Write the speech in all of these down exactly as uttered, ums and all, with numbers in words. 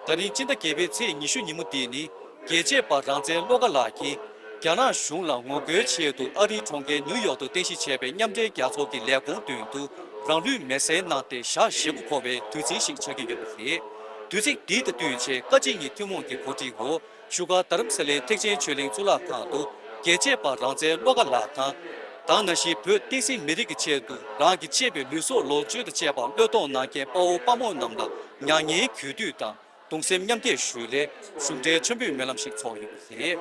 ད་རིང་སྤྱི་ཟླ་བརྒྱད་པའི་ཚེས་ཉི་ཤུ་ཉིན་མོ་འདི་ནི། རྒྱལ་གཅེས་པ་རང་བཙན་བློ་དགའ་ལགས་ཀྱིས། རྒྱ་ནག་གཞུང་ལ་ངོ་རྒོལ་ཆེད་དུ་ཨ་རིའི་གྲོང་ཁྱེར་ནིའུ་ཡོག་ཏུ་རྟེན་གཞི་བྱས་པའི་མཉམ་འབྲེལ་རྒྱལ་ཚོགས་ཀྱི་ལས་ཁུངས་མདུན་དུ་རང་ལུས་མེར་སྲེག་གནང་སྟེ་ཞག་ཞེ་དགུ་འཁོར་བའི་དུས་ཚིགས་ཤིག་ཆགས་ཀྱི་ཡོད་པ་རེད། དུས་ཚིགས་འདི་དང་བསྟུན་བྱས་བཀའ་སྤྱི་གཉིས་ཐུན་མོང་གི་གོ་སྒྲིག་འོག་བཞུགས་སྒར་རྡ་རམ་ས་ལའི་ཐེག་ཆེན་ཆོས་གླིང་གཙུག་ལག་ཁང་དུ་རྒྱལ་གཅེས་པ་རང་བཙན་བློ་དགའ་ལགས་དང་། དེ་ནང་བཞིན་བོད་བསྟན་སྲིད་མི་རིགས་ཀྱི་ཆེད་དུ་རང་གི་གཅེས་པའི་ལུས་སྲོག་ལོངས་སྤྱོད་དང་བཅས་པ་བློས་གཏོང་གནང་མཁན་དཔའ་བོ་དཔའ་མོ་རྣམས་ལ་མྱ་ངན་གུས་འདུད་དང་། གདུང་སེམས་མཉམ་སྐྱེད་ཞུ་སླད་གཞུང་འབྲེལ་མཆོད་འབུལ་སྨོན་ལམ་ཞིག་ཚོགས་ཡོད་པ་རེད།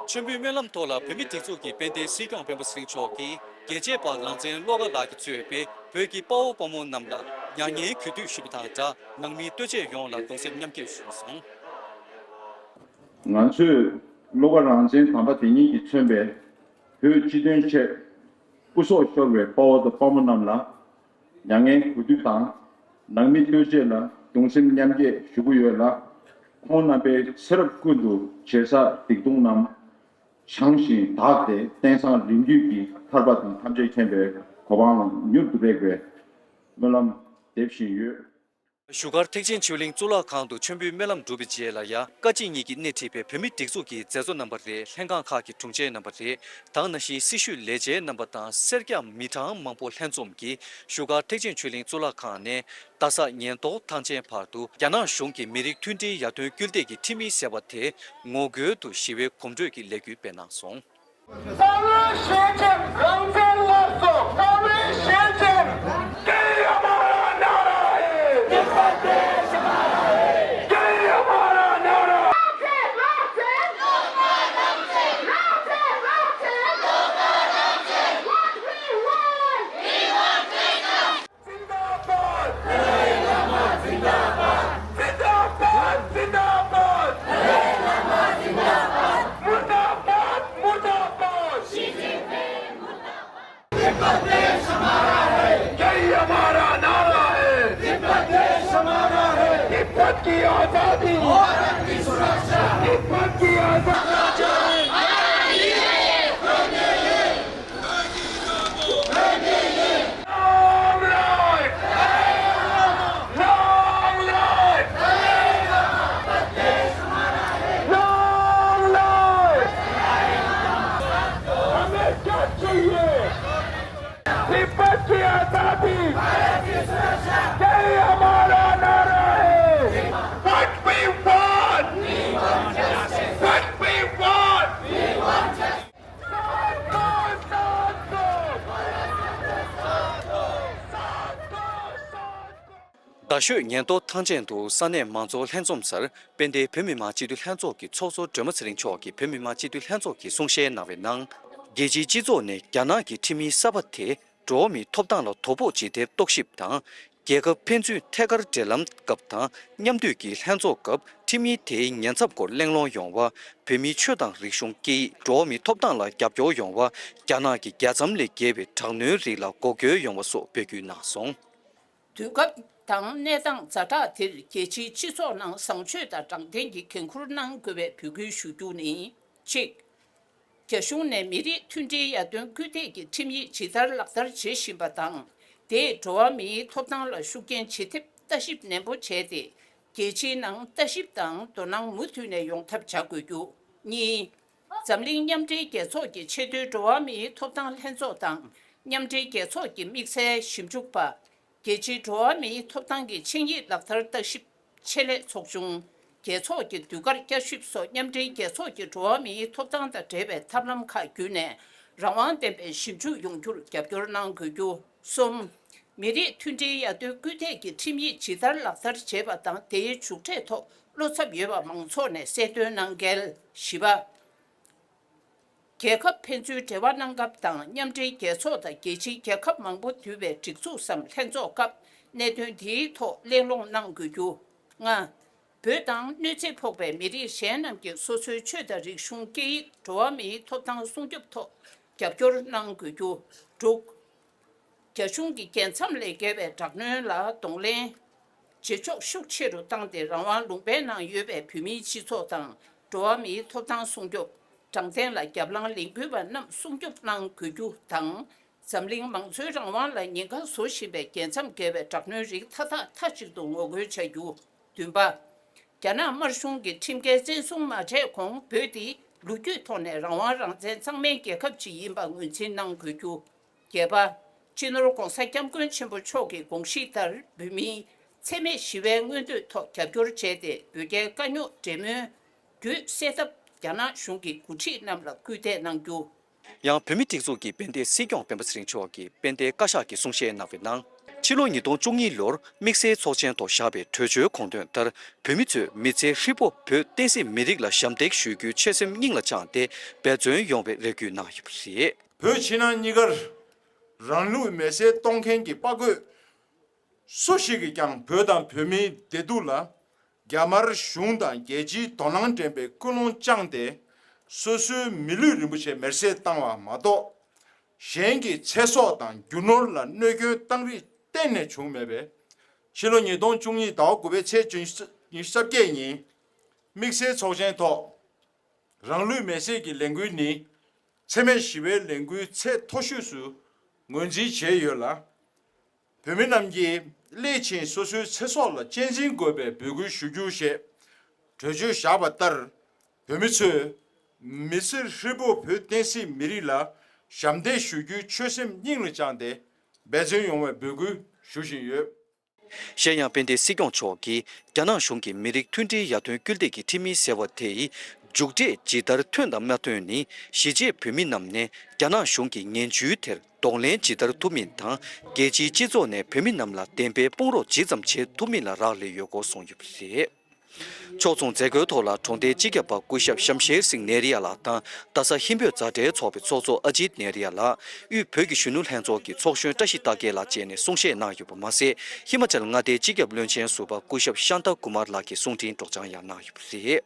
མཆོད་འབུལ་སྨོན་ལམ་ཐོག་ལ་བོད་མིའི་སྒྲིག་འཛུགས་ཀྱི་དཔལ་ལྡན་སྲིད་སྐྱོང་སྤེན་པ་ཚེ་རིང་མཆོག་གིས་རྒྱལ་གཅེས་པ་རང་བཙན་བློ་དགའ་ལགས་ཀྱིས་གཙོས་པའི་བོད་ཀྱི་དཔའ་བོ་དཔའ་མོ་རྣམས་ལ་མྱ་ངན་གུས་འདུད་ཞུས་པ་དང་སྦྲགས། ནང་མི་ལྟོ་ཆས་ཡོངས་ལ་གདུང་སེམས་མཉམ་སྐྱེད་ཞུས་སོང་། ང་ཚོས་བློ་དགའ་རང་བཙན་དམ་པ་དེ་ཉིད་ཀྱིས་མཚོན་པའི་བོད་སྤྱི་དོན་ཆེད་སྐུ་སྲོག་ཤོར་བའི་དཔའ་བོ་དང་དཔའ་མོ་རྣམས་ལ་མྱ་ངན་གུས་འདུད་དང་། ནང་མི་ལྟོ་ཆས་ལ་གདུང་སེམས་མཉམ་སྐྱེད་ཞུ་གི་ཡོད་ལ། ཁོང་རྣམ་པའི་ཚེ་རབས་ཀུན་ཏུ་བྱེད་ས་སྡིག་ལྟུང་རྣམས་བྱང་ཞིང་དག་སྟེ་རྟེན་བཟང་རིགས་རྒྱུད་ཀྱི་ཐར་པ་དང་ཐམས་ཅད་མཁྱེན་པའི་གོ་འཕང་མྱུར་དུ་རེག་པའི་སྨོན་ལམ་འདེབས་བཞིན་ཡོད། བཞུགས་སྒར་ཐེག་ཆེན་ཆོས་གླིང་གཙུག་ལག་ཁང་དུ་མཆོད་འབུལ་སྨོན་ལམ་གྲུབ་པའི་རྗེས་ལ་ཡང་བཀའ་སྤྱི་གཉིས་ཀྱིས་སྣེ་ཁྲིད་པའི་བོད་མིའི་སྒྲིག་འཛུགས་ཀྱི་མཛད་གཙོ་རྣམ་པ་རེད། ལྷན་ཁང་ཁག་གི་དྲུང་ཆེ་རྣམ་པ་རེད། དེ་ནང་བཞིན་སྲི་ཞུའི་ལས་བྱེད་རྣམ་པ་དང་སེར་སྐྱ་མི་གྲངས་མང་པོ་ལྷན་འཛོམས་ཀྱིས་བཞུགས་སྒར་ཐེག་ཆེན་ཆོས་གླིང་གཙུག་ལག་ཁང་ནས་རྡ་ས་ཉན་རྟོག་ཐང་ཆེན་བར་དུ་རྒྱ་ནག་གཞུང་གིས་མི་རིགས་མཐུན་སྒྲིལ་ཡར་ཐོན་སྐུལ་འདེད་ཀྱི་ཁྲིམས་ཡིག་ཟེར་བ་དེ་ངོ་རྒོལ་དུ་ཞི་བའི་གོམ་བགྲོད་ཀྱི་ལས་འགུལ་སྤེལ་གནང་སོང་། གསང་བའི་ཞལ་ཆེམས་རང་བཙན་སླར་གསོ། གསང་བའི་ཞལ་ཆེམས། जय हमारा नारा है। जय हमारा नारा। जिंदाबाद। जिंदाबाद, जिंदाबाद। मुर्दाबाद, मुर्दाबाद। तिब्बत देश हमारा है। यही हमारा नारा है। तिब्बत देश हमारा है। तिब्बत की आजादी। भारत की सुरक्षा। तिब्बत की आजादी। Long life! Long life! Long life! हमें क्या चाहिए? तिब्बत की आजादी! यही हमारा नारा है! What we want! What we want! རྡ་ཤོད་ཉན་རྟོག་ཐང་ཆེན་དུ་ས་གནས་མང་ཚོགས་ལྷན་འཛོམས་སར་དཔལ་ལྡན་བོད་མི་མང་སྤྱི་འཐུས་ལྷན་ཚོགས་ཀྱི་ཚོགས་གཙོ་སྒྲོལ་མ་ཚེ་རིང་མཆོག་གིས་བོད་མི་མང་སྤྱི་འཐུས་ལྷན་ཚོགས་ཀྱི་གསུང་བཤད་གནང་བའི་ནང་། རྒྱལ་སྤྱིའི་སྤྱི་ཚོགས་ནས་རྒྱ་ནག་གི་ཁྲིམས་ཡིག་གསར་པ་དེ་འགྲོ་བ་མིའི་ཐོབ་ཐང་ལ་དོ་ཕོག་བྱེད་ཐབས་རྟོག་ཞིབ་དང་། རྒྱལ་ཁབ་ཕན་ཚུན་ཐད་ཀར་འབྲེལ་ལམ་སྐབས་དང་མཉམ་འདུས་ཀྱི་ལྷན་ཚོགས་སྐབས་ཁྲིམས་ཡིག་དེའི་ཉེན་ཚབས་སྐོར་གླེང་སློང་ཡོང་བ། བོད་མིའི་ཆོས་དང་རིག་གཞུང་སྐད་ཡིག་འགྲོ་བ་མིའི་ཐོབ་ཐང་ལ་རྒྱབ་སྐྱོར་ཡོང་བ། རྒྱ་ནག་གི་རྒྱ་ཙམ་ལས་བརྒལ་བའི་དྲག་གནོན་རིགས་ལ་འགོག་རྒོལ་ཡོང་བ་སོགས་འབོད་སྐུལ་གནང་སོང་། དུས་སྐབས་དང་གནས་སྟངས་ཛ་དྲག་འདིར་རྒྱལ་སྤྱིའི་སྤྱི་ཚོགས་ནང་བཟང་སྤྱོད་དང་དྲང་བདེན་གྱི་འགན་འཁུར་གནང་དགོས་པའི་འབོད་སྐུལ་ཞུ་རྒྱུ་ནི། གཅིག་རྒྱ་གཞུང་ནས་མི་རིགས་མཐུན་སྒྲིལ་ཡར་ཐོན་སྐུལ་འདེད་ཀྱི་ཁྲིམས་ཡིག་ཇི་ལྟར་ལག་བསྟར་བྱེད་བཞིན་པ་དང་། དེས་འགྲོ་བ་མིའི་ཐོབ་ཐང་ལ་ཤུགས་རྐྱེན་བྱེད་ཐབས་ལྟ་ཞིབ་ནན་པོ་བྱས་ཏེ། རྒྱལ་སྤྱིའི་ནང་ལྟ་ཞིབ་དང་དོ་སྣང་མུ་མཐུད་ནས་ཡོང་ཐབས་བྱ་དགོས་རྒྱུ། གཉིས། འཛམ་གླིང་མཉམ་འབྲེལ་རྒྱལ་ཚོགས་ཀྱི་ཆེས་མཐོའི་འགྲོ་བ་མིའི་ཐོབ་ཐང་ལྷན་ཚོགས་དང་། མཉམ་འབྲེལ་རྒྱལ་ཚོགས་ཀྱི་དམིགས་བསལ་ཞིབ་འཇུག་པ། རྒྱལ་སྤྱིའི་འགྲོ་བ་མིའི་ཐོབ་ཐང་གི་ཆིངས་ཡིག་ལག་བསྟར་ལྟ་ཞིབ་ཆེད་ལས་ཚོགས་ཆུང་། རྒྱལ་ཚོགས་ཀྱི་ཟློས་གར་བསྐྱར་ཞིབ་སོགས་མཉམ་འབྲེལ་རྒྱལ་ཚོགས་ཀྱི་འགྲོ་བ་མིའི་ཐོབ་ཐང་དང་འབྲེལ་བའི་ཐབས་ལམ་ཁག་བརྒྱུད་ནས་རང་དབང་ལྡན་པའི་ཞིབ་འཇུག་ཡོང་རྒྱུར་རྒྱབ་སྐྱོར་གནང་དགོས་རྒྱུ། གསུམ། མི་རིགས་མཐུན་སྒྲིལ་ཡར་ཐོན་སྐུལ་འདེད་ཀྱི་ཁྲིམས་ཡིག་ཇི་ལྟར་ལག་བསྟར་བྱེད་པ་དང་དེའི་མཇུག་འབྲས་ཐོག་བློ་འཚབ་ཡོད་པ་མང་ཚོགས་ནས་གསལ་སྟོན་གནང་གལ། བཞི་པ། རྒྱལ་ཁབ་ཕན་ཚུན་འབྲེལ་བ་གནང་སྐབས་དང་མཉམ་འབྲེལ་རྒྱལ་ཚོགས་དང་རྒྱལ་སྤྱིའི་རྒྱལ་ཁབ་མང་པོ་འདུས་པའི་སྒྲིག་འཛུགས་སམ་ལྷན་ཚོགས་སྐབས་ གནད་དོན་དེའི་ཐོག་གླེང་སློང་གནང་དགོས་རྒྱུ། ལྔ། བོད་དང་གནོད་འཚེ་ཕོག་པའི་མི་རིགས་གཞན་རྣམས་ཀྱིས་སོ་སོའི་ཆོས་དང་རིག་གཞུང་སྐད་ཡིག་འགྲོ་བ་མིའི་ཐོབ་ཐང་སྲུང་སྐྱོབ་ཐོག་རྒྱབ་སྐྱོར་གནང་དགོས་རྒྱུ། དྲུག། རྒྱ་གཞུང་གི་རྒྱལ་མཚམས་ལས་བརྒལ་བའི་དྲག་གནོན་ལ་གདོང་ལེན་བྱེད་ཕྱོགས་ཤུགས་ཆེ་རུ་བཏང་སྟེ། རང་དབང་ལུང་པའི་ནང་ཡོད་པའི་བོད་མིའི་སྤྱི་ཚོགས་དང་འགྲོ་བ་མིའི་ཐོབ་ཐང་སྲུང་སྐྱོབ། དྲང་བདེན་ལ་རྒྱབ་ལངས་ལས་འགུལ་བ་རྣམས་སྲུང་སྐྱོབ་གནང་དགོས་རྒྱུ་དང་། འཛམ་གླིང་མང་གཙོའི་རང་དབང་ལ་ཉེན་ཁ་བཟོ་བཞིན་པའི་རྒྱལ་མཚམས་བརྒལ་བའི་དྲག་གནོན་རིགས་མཐའ་དག་མཐའ་གཅིག་ཏུ་ངོ་རྒོལ་བྱ་རྒྱུ། བདུན་པ། རྒྱ་ནག་དམར་གཞུང་གི་ཁྲིམས་འགལ་བཙན་བཟུང་མ་བྱས་གོང་བོད་འདི་ལོ་རྒྱུས་ཐོག་ནས་རང་དབང་རང་བཙན་གཙང་མའི་རྒྱལ་ཁབ་ཅིག་ཡིན་པ་ངོས་འཛིན་གནང་དགོས་རྒྱུ། བརྒྱད་པ། སྤྱི་ནོར་༧གོང་ས་༧སྐྱབས་མགོན་ཆེན་པོ་མཆོག་གི་དགོངས་གཞི་ལྟར་བོད་མིའི་འཚེ་མེད་ཞི་བའི་མངོན་འདོད་ཐོག་རྒྱབ་སྐྱོར་བྱས་ཏེ། བོད་རྒྱའི་དཀའ་རྙོག་འབྲེལ་མོལ་རྒྱུད་སེལ་ཐབས་རྒྱ་ནག་གཞུང་གི་འགོ་ཁྲིད་རྣམས་ལ་སྐུལ་འདེད་གནང་རྒྱུ། ཡང་བོད་མིའི་སྒྲིག་འཛུགས་ཀྱི་དཔལ་ལྡན་སྲིད་སྐྱོང་སྤེན་པ་ཚེ་རིང་མཆོག་གིས་དཔལ་ལྡན་བཀའ་ཤག་གི་གསུང་བཤད་གནང་བའི་ནང་། ཕྱི་ལོ་ཉིས་སྟོང་བཅུ་གཉིས་ལོར་དམིགས་བསལ་ཚོགས་ཆེན་ཐོག་བཞག་པའི་གྲོས་ཆོད་དགོངས་དོན་ལྟར། བོད་མི་ཚོས་མི་ཚེ་ཧྲིལ་པོ་བོད་བསྟན་སྲིད་མི་རིགས་ལ་ཞབས་འདེགས་ཞུ་རྒྱུའི་ཆོད་སེམས་སྙིང་ལ་བཅངས་ཏེ་འབད་བརྩོན་ཡོང་བའི་རེ་སྐུལ་གནང་ཡོད་པ་རེད། བོད་ཕྱི་ནང་གཉིས་ཀར་རང་ལུས་མེར་སྲེག་གཏོང་མཁན་གྱི་དཔའ་རྒོད་སུ་ཞིག་གིས་ཀྱང་བོད་དང་བོད་མིའི་བདེ་སྡུག་ལ་རྒྱ་དམར་གཞུང་དང་རྒྱལ་སྤྱིའི་དོ་སྣང་འདྲེན་པའི་ཀུན་སློང་བཅངས་ཏེ། སོ་སོའི་མི་ལུས་རིན་པོ་ཆེ་མེར་སྲེག་བཏང་བ་མ་གཏོགས། གཞན་གྱི་ཚེ་སྲོག་དང་རྒྱུ་ནོར་ལ་གནོད་སྐྱོན་བཏང་རིགས་གཏན་ནས་བྱུང་མེད་པས། ཕྱི་ལོ་ཉིས་སྟོང་བཅུ་གཉིས་ཟླ་བ་དགུ་པའི་ཚེས་ཉི་ཤུ་རྩ་བརྒྱད་ཉིན། དམིགས་བསལ་ཚོགས་ཆེན་ཐོག་རང་ལུས་མེར་སྲེག་གི་ལས་འགུལ་ནི། འཚེ་མེད་ཞི་བའི་ལས་འགུལ་ཚད་མཐོ་ཤོས་སུ་ངོས་འཛིན་བྱས་ཡོད་ལ། བོད་མི་རྣམས་ཀྱིས་སླད་ཕྱིན་སོ་སོའི་ཚེ་སྲོག་ལ་གཅེས་འཛིན་དགོས་པའི་འབོད་སྐུལ་ཞུ་རྒྱུ་ཞེས་གྲོས་ཆོད་བཞག་པ་ལྟར། བོད་མི་ཚོས་མི་ཚེ་ཧྲིལ་པོ་བོད་བསྟན་སྲིད་མི་རིགས་ལ་ཞབས་འདེགས་ཞུ་རྒྱུའི་ཆོད་སེམས་སྙིང་ལ་བཅངས་ཏེ་འབད་བརྩོན་ཡོང་བའི་འབོད་སྐུལ་ཞུ་བཞིན་ཡོད། གཞན་ཡང་དཔལ་ལྡན་སྲིད་སྐྱོང་མཆོག་གིས་རྒྱ་ནག་གཞུང་གིས་མི་རིགས་མཐུན་སྒྲིལ་ཡར་ཐོན་སྐུལ་འདེད་ཀྱི་ཁྲིམས་ཡིག་ཟེར་བ་དེའི་མཇུག་འབྲས་ཇི་ལྟར་ཐོན་དང་མ་ཐོན་ནི། གཞིས་བྱེས་བོད་མི་རྣམས་ནས་རྒྱ་ནག་གཞུང་གི་ངན་བྱུས་དེར་གདོང་ལེན་ཇི་ལྟར་ཐུབ་མིན་དང་། རྒྱལ་སྤྱིའི་སྤྱི་ཚོགས་ནས་བོད་མི་རྣམས་ལ་བདེན་པའི་དཔུང་རོགས་ཇི་ཙམ་བྱེད་ཐུབ་མིན་ལ་རག་ལས་ཡོད་སྐོར་གསུངས་ཡོད་པ་རེད། ཕྱོགས་མཚུངས་མཛད་སྒོའི་ཐོག་ལ་གྲོང་སྡེའི་སྤྱི་ཁྱབ་པ་སྐུ་ཞབས་ཤམ་ཤེར་སིང་ནེ་རི་ཡ་ལགས་དང་། རྡ་ས་ཧིན་བོད་མཛའ་འབྲེལ་ཚོགས་པའི་ཚོགས་གཙོ་ཨ་ཇིད་ནེ་རི་ཡ་ལགས། དབུས་བོད་ཀྱི་གཞོན་ནུ་ལྷན་ཚོགས་ཀྱི་ཚོགས་གཞོན་བཀྲ་ཤིས་རྟ་རྒྱལ་ལགས་བཅས་ནས་གསུང་བཤད་གནང་ཡོད་པ་མ་ཟད། ཧི་མ་ཅལ་མངའ་སྡེའི་སྤྱི་ཁྱབ་བློན་ཆེན་ཟུར་པ་སྐུ་ཞབས་ཤཱན་ཏཱ་ཀུ་མར་ལགས་ཀྱིས་གསུང་འཕྲིན་སྒྲོག་སྦྱང་ཡང་གནང་ཡོད་པ་རེད།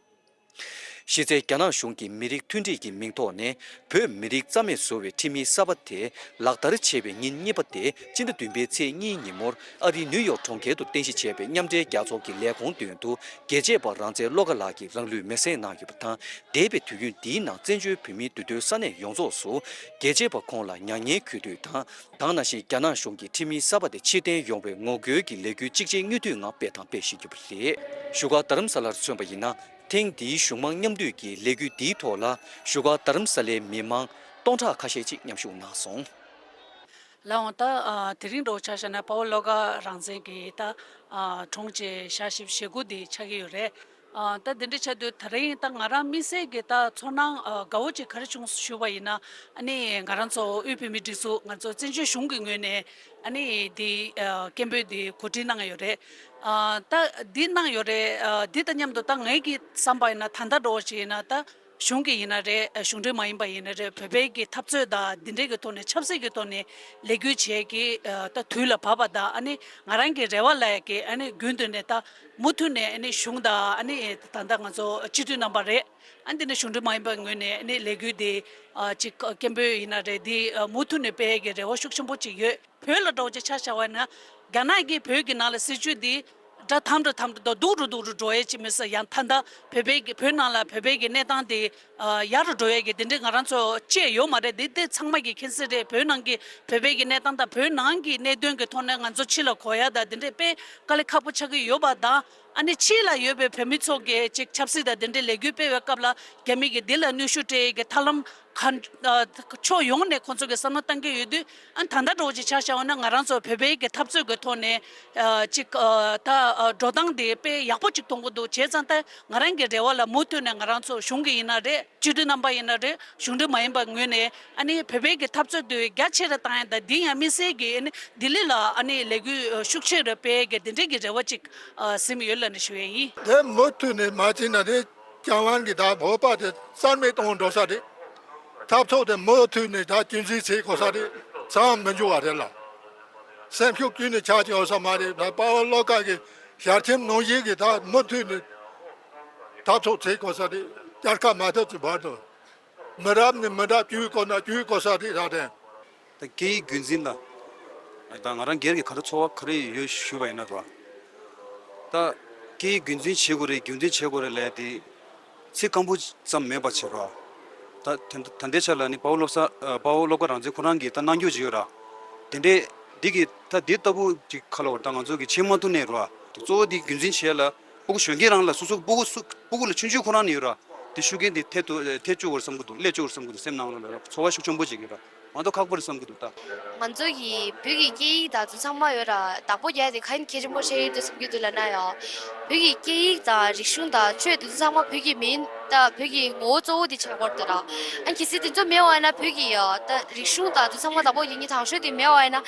གཞི་རྩའི་རྒྱ་ནག་གཞུང་གིས་མི་རིགས་མཐུན་སྒྲིལ་གྱི་མིང་ཐོག་ནས་བོད་མི་རིགས་རྩ་མེད་བཟོ་བའི་ཁྲིམས་ཡིག་གསར་པ་དེ་ལག་བསྟར་བྱས་པའི་ཉིན་གཉིས་པ་སྟེ། སྤྱི་ཟླ་བདུན་པའི་ཚེས་གཉིས་ཉིན་མོར་ཨ་རིའི་ནིའུ་ཡོག་གྲོང་ཁྱེར་དུ་རྟེན་གཞི་བྱས་པའི་མཉམ་འབྲེལ་རྒྱལ་ཚོགས་ཀྱི་ལས་ཁུངས་མདུན་དུ། རྒྱལ་གཅེས་པ་རང་བཙན་བློ་དགའ་ལགས་ཀྱིས་རང་ལུས་མེར་སྲེག་གནང་ཡོད་པ་དང་། འདས་པའི་དུས་ཡུན་འདིའི་ནང་བཙན་བྱོལ་བོད་མིའི་འདུས་སྡོད་ས་གནས་ཡོངས་རྫོགས་སུ་རྒྱལ་གཅེས་པ་ཁོང་ལ་མྱ་ངན་གུས་འདུད་དང་། དེ་ནང་བཞིན་རྒྱ་ནག་གཞུང་གིས་ཁྲིམས་ཡིག་གསར་པ་དེ་ཕྱིར་འཐེན་ཡོང་བའི་ངོ་རྒོལ་གྱི་ལས་འགུལ་གཅིག་རྗེས་གཉིས་མཐུད་ངང་སྤེལ་དང་སྤེལ་བཞིན་ཡོད་པ་རེད། བཞུགས་སྒར་རྡ་རམ་ས་ལར་མཚོན་པ་ཡིན་ན། ཐེངས་འདིའི་གཞུང་མང་མཉམ་འདུས་ཀྱི་ལས་འགུལ་འདིའི་ཐོག་ལ་བཞུགས་སྒར་རྡ་རམ་ས་ལའི་མི་མང་སྟོང་ཕྲག་ཁ་ཤས་ཅིག་མཉམ་ཞུགས་གནང་སོང་། ལགས་འོང་། ད་ཨ་དེ་རིང་འདྲ་བོ་ཆ་བཞག་ན་དཔའ་བོ་བློ་དགའ་རང་བཙན་གྱི་ད་ཨ་གྲོངས་བྱས་ཞག་བཞི་བཅུ་ཞེ་དགུ་དེ་ཆགས་ཀྱི་ཡོད་རེད། ཨ་ད་དེ་འདྲ་ཆགས་དུས་ད་རིང་ད་ང་རང་དམིགས་བསལ་གྱི་ད་ཚོར་སྣང་ཨ་དགའ་བོ་ཅིག་ག་རེ་བྱུང་ཞུས་པ་ཡིན་ན། ཨ་ནི་ང་རང་ཚོ་དབུས་བོད་མིའི་སྒྲིག་འཛུགས་ང་ཚོ་བཙན་བྱོལ་གཞུང་གི་ངོས་ནས་ཨ་ནི་དེ་ཨ་སྐད་འབོད་དེ་གོ་སྒྲིག་གནང་ཡོད་རེད། ཨ་ད་འདི་གནང་ཡོད་རེད། ཨ་འདི་དང་མཉམ་དུ་ད་ངའི་གི་བསམ་པ་ཡིན་ན་ད་ལྟ་འདྲ་བོ་ཅིག་ཡིན་ན་ད། གཞུང་གི་ཡིན་ན་རེད། གཞུང་འབྲེལ་མ་ཡིན་པ་ཡིན་ན་རེད། བོད་པའི་གི་འཐབ་རྩོད་དང་འདི་འདྲའི་གི་ཐོག་ནས་ཆབ་སྲིད་ཀྱི་ཐོག་ནས་ལས་འགུལ་བྱེད་ཀྱི་ད་དུས་ལ་བབ་པ་དང་། ཨ་ནི་ང་རང་གི་རེ་བ་ལ་ཡ་གི་ཨ་ནི་རྒྱུན་དུ་ནས་ད་མུ་མཐུད་ནས་ཨ་ནི་གཞུང་དང་ཨ་ནི་ད་ལྟ་ང་ཚོ་སྤྱི་འཐུས་རྣམ་པ་རེད། ཨ་འདི་ནས་གཞུང་འབྲེལ་མ་ཡིན་པའི་ངོས་ནས་ཨ་ནི་ལས་འགུལ་འདི་ཅིག་སྐད་འབོད་ཡིན་ན་རེད། འདི་མུ་མཐུད་ནས་སྤེལ་ཡ་གི་རེ་བ་ཤུགས་ཆེན་པོ་ཅིག་ཡོད། བོད་ལ་འདྲ་བོ་ཅིག་ཆ་བཞག་པ་ན། རྒྱ་ནག་གིས་བོད་ཀྱི་ནང་ལ་སྲིད་བྱུས་འདི་སྒྲ་དམ་དུ་དམ་དུ་སྡུག་རུ་སྡུག་རུ་འགྲོ་ཡས་ཅིག་མི་སྲིད། ཡང་ད་ལྟ་བོད་པའི་གི་བོད་ནང་ལ་བོད་པའི་གི་གནས་སྟངས་དེ་ཡག་རུ་འགྲོ་ཡས་ཀྱི་དེ་འདྲའི་ང་རང་ཚོ་བཅས་ཡོད་མ་རེད། དེ་དེ་ཚང་མ་གི་མཁྱེན་གསལ་རེད། བོད་ནང་གི་བོད་པའི་གི་གནས་སྟངས་དང་བོད་ནང་གི་གནད་དོན་གྱི་ཐོག་ནས་ང་ཚོ་ཕྱི་ལ་གོ་ཡ་དང་དེ་འདྲའི་དཔེ་དཀའ་ལས་ཁག་པོ་ཆགས་ཀྱི་ཡོད་པ་དང་། ཨ་ནི་ཕྱི་ལ་ཡོད་པའི་བོད་མི་ཚོ་གི་ཅིག་ཆབ་སྲིད་དང་དེ་འདྲའི་ལས་འགུལ་སྤེལ་བའི་སྐབས་ལ་རྒྱ་མི་གི་འདི་ལ་གནོན་ཤུགས་སྤྲད་ཡས་ཀྱི་ཐབས་ལམ་ག་ཕྱོགས་ཡོངས་ནས་ཁོང་ཚོ་གི་བསམ་བློ་བཏང་གི་ཡོད་དུས། ཨ་ད་ལྟ་འདྲ་བོ་ཅིག་ཆ་བཞག་པ་ན་ང་རང་ཚོ་བོད་པའི་གི་འཐབ་རྩོད་ཀྱི་ཐོག་ནས་ཨ་ཅིག་ཨ་ད་ཨ་འགྲོ་སྟངས་དེ་དཔེ་ཡག་པོ་ཅིག་མཐོང་གི་འདུག་བྱས་ཙང་ད་ང་རང་གི་རེ་བ་ལ་མུ་མཐུད་ནས་ང་རང་ཚོ་གཞུང་གི་ཡིན་ན་རེད། སྤྱི་འཐུས་རྣམ་པ་ཡིན་ན་རེད། གཞུང་འབྲེལ་མ་ཡིན་པ་ངོས་ནས་ཨ་ནི་བོད་པའི་གི་འཐབ་རྩོད་དེ་རྒྱ་ཆེ་རུ་བཏང་ཡ་དང་། འདི་ཡང་དམིགས་བསལ་གྱི་ཨ་ནི་ལྡི་ལི་ལ་ཨ་ནི་ལས་འགུལ་ཤུགས་ཆེ་རུ་སྤེལ་ཡ་གི་དེ་འདྲའི་གི་རེ་བ་ཅིག་ཨ་ཟིན་ཡོད་ལབ་ནས་ཞུ་ཡ་ཡིན། དེ་མུ་མཐུད་ནས་མ་བྱས་ན་དེ། རྒྱ་དབང་གིས་ད་བོད་པ་དེ་རྩ་མེད་གཏོང་འགྲོ་ས་རེད། འཐབ་རྩོད་དེ་མུ་མཐུད་ནས་ད་རྒྱུན་འཛིན་བྱེད་དགོས་ས་རེད། མཚམས་མི་འཇོག་པ་རེད་ལ། སེམས་ཤུགས་ཀུན་ནས་ཆག་ཅིག་ཡོད་ས་མ་རེད། ད་དཔའ་བོ་བློ་དཀར་གྱི་ཞལ་ཆེམས་ནང་བཞིན་གྱི་ད་མུ་མཐུད་ནས་འཐབ་རྩོད་བྱེད་དགོས་ས་རེད། བསྐྱར་ཁ་མ་ཐེབས་ཀྱི་བར་དུ། མི་རབས་ནས་མི་རབས་བསྐྱོད་དགོས་ན་བསྐྱོད་དགོས་ས་རེད་ད་དེ། ད་སྐད་ཡིག་རྒྱུན་འཛིན་ལ། ད་ང་རང་སྒེར་གྱི་ག་རེ་ཚོར་བ་ག་རེ་ཡོད་ཞུས་པ་ཡིན་ན་རོ། ད་སྐད་ཡིག་རྒྱུན་འཛིན་བྱེད་དགོས་རེད་རྒྱུན་འཛིན་བྱེད་དགོས་རེད་ལབ་དེ། ཚིག་སྐམ་པོ་ཙམ་མེད་པ་བྱེད་རོ། ད་དེ་ད་ལྟའི་ཆ་ལ་ནི་དཔའ་བོ་བློ་བཟང་ཨ། དཔའ་བོ་བློ་དཀར་རང་བཙན་ཁོ་རང་གིས་ད་གནང་རྒྱུ་ཅིག་ཡོད་ར། དེ་འདྲས་འདི་གི་ད་འདི་ལྟ་བུ་ཅིག་ཁ་ལོ་ད་ང་ཚོ་གི་བྱེད་མ་ཐུབ་ནས་རོ། གཙོ་བོ་འདི་རྒྱུན་འཛིན་བྱེད་ལ། སྤུ་གུ་གཞོན་སྐྱེས་རང་ལ་སོ་སོ་སྤུ་གུ་སུ་སྤུ་གུ་ལ་ཆུང་ཆུང་ཁོ་རང་ནས་ཡོད་ར། དེ་ཤུགས་རྐྱེན་དེ་ཐེབས་ཐུབ་ཐེབས་བཅུག་དགོས་བསམ་གི་འདུག་ལས་བཅུག་དགོས་བསམ་གི་འདུག་སེམས་ནང་ལ་ཚོར་བ་ཤུགས་ཆེན་པོ་ཅིག་ཡོད་ར། མ་གཏོགས་ཁག་པོ་རེད་བསམ་གི་འདུག་ད། ང་ཚོ་གི་བོད་ཀྱི་སྐད་ཡིག་དང་དེ་ཚང་མ་ཡོད་ར་བདག་པོ་རྒྱག་དེ་ག་ཡིན་གལ་ཆེན་པོ་ཆགས་ཡོད་འདུག་བསམ་གི་འདུག་ལབ་ན་ཡང་། བོད་ཀྱི་སྐད་ཡིག་དང་རིག་གཞུང་དང་ཆོས་དེ་ཚོ་ཚང་མ་བོད་ཀྱི་མིན་ད་བོད་ཀྱི་ངོ་བོ་གཙོ་བོ་དེ་ཆགས་ཀྱི་ཡོད་ར། ཨ་གལ་སྲིད་དེ་ཚོ་མེད་པ་ཡིན་ན་བོད་ཀྱི་ཡ་ད་རིག་གཞུང་དང་དེ་ཚང་མ་བདག་པོ་རྒྱག་མཁན་དང་ཤོས་དེ་མེད་པ་ཡིན་ན།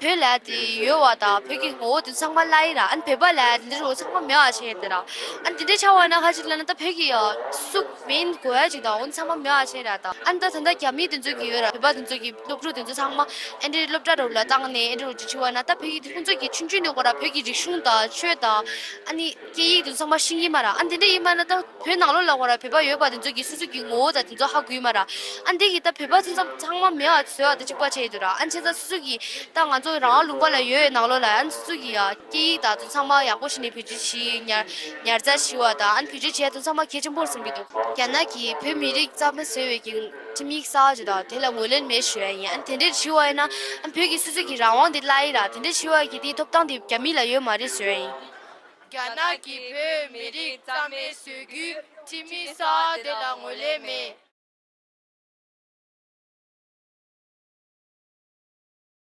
བོད་ལ་དེ་ཡོད་པ་དང་བོད་ཀྱི་ངོ་བོ་དེ་ཚང་མ་བརླག་ཡི་ར། ཨ་ནི་བོད་པ་ལ་དེ་འདྲ་བོ་ཚང་མ་མེད་པ་བྱས་ཏེ་ར། ཨ་ནི་དེ་འདྲ་ཆགས་པ་ན་ཁ་ཅིག་ལ་ན་ད་བོད་ཀྱི་ཡ་སུ་མིན་དགོས་ཡ་ཅིག་དང་འོ་ཚང་མ་མེད་པ་བྱས་ར་ད། ཨ་ནི་ད་ད་ལྟ་རྒྱ་མི་དེ་ཚོ་གི་ཡོད་ར་བོད་པ་དེ་ཚོ་གི་སློབ་ཕྲུག་དེ་ཚོ་ཚང་མ་ཨེ་འདྲའི་སློབ་གྲྭ་རུ་ལ་བཏང་ནས་ཨེ་འདྲ་རུ་ཅིག་བྱས་པ་ན་ད་བོད་ཀྱི་དེ་ཁོང་ཚོ་གི་ཆུང་ཆུང་ནས་ཁོ་ར་བོད་ཀྱི་རིག་གཞུང་དང་ཆོས་དང་ཨ་ནི་སྐད་ཡིག་དེ་ཚང་མ་ཤེས་ཀྱི་མ་ར། ཨ་ནི་དེ་འདྲ་ཡིན་པ་ན་ད། བོད་ནང་ལོགས་ལ་ཁོ་ར་བོད་པ་ཡོད་པ་དེ་ཚོ་གིས་སོ་སོ་གི་ངོ་བོ་དང་དེ་ཚོ་ཧ་གོ་ཡི་མ་ར། ཨ་འདི་གི་ད་བོད་པ་ཚོ་ཚང་ཚང་མ་མེད་པ་བཟོས་པ་དེ་གཅིག་པ་བྱས་ཡོད་ར། ཨ་བྱས་ཙང་སོ་སོ་གི་ད་ང་ཚོ་རང་དབང་ལུང་པ་ལ་ཡོད་ནང་ལོགས་ལ་ཨ་སོ་སོ་གི་ཡ་སྐད་ཡིག་དང་དེ་ཚང་མ་ཡག་པོ་བྱས་ནས་བེད་སྤྱོད་བྱེད་ཉར་ཉར་ཚགས་བྱེད་པ་དང་ཨ་བེད་སྤྱོད་བྱེད་དེ་ཚང་མ་གལ་ཆེན་པོ་རེད་བསམ་གྱི་འདུག་རྒྱ་ནག་གིས་བོད་མི་རིགས་རྩ་མེད་བཟོ་བའི་གི་ཁྲིམས་ཡིག་གསར་པ་ཅིག་དང་དེ་ལ་ངོས་ལེན་མེད་ཞུ་ཡ་ཡིན། ཨ་དེ་འདྲས་བྱས་པ་ཡིན་ན་ཨ་བོད་ཀྱི་སོ་སོ་གི་རང་དབང་དེ་བརླག་ཡི་ར། དེ་འདྲས་བྱས་པ་གི་དེའི་ཐོབ་ཐང་དེ་རྒྱ་མི་ལ་ཡོད་མ་རེད་བཟོ་ཡ་ཡིན། རྒྱ་ནག་གིས་བོད་མི་རིགས་རྩ་མེད་བཟོ་རྒྱུའི་ཁྲིམས་ཡིག་གསར་པ་དེ་ལ་ངོས་ལེན་མེད།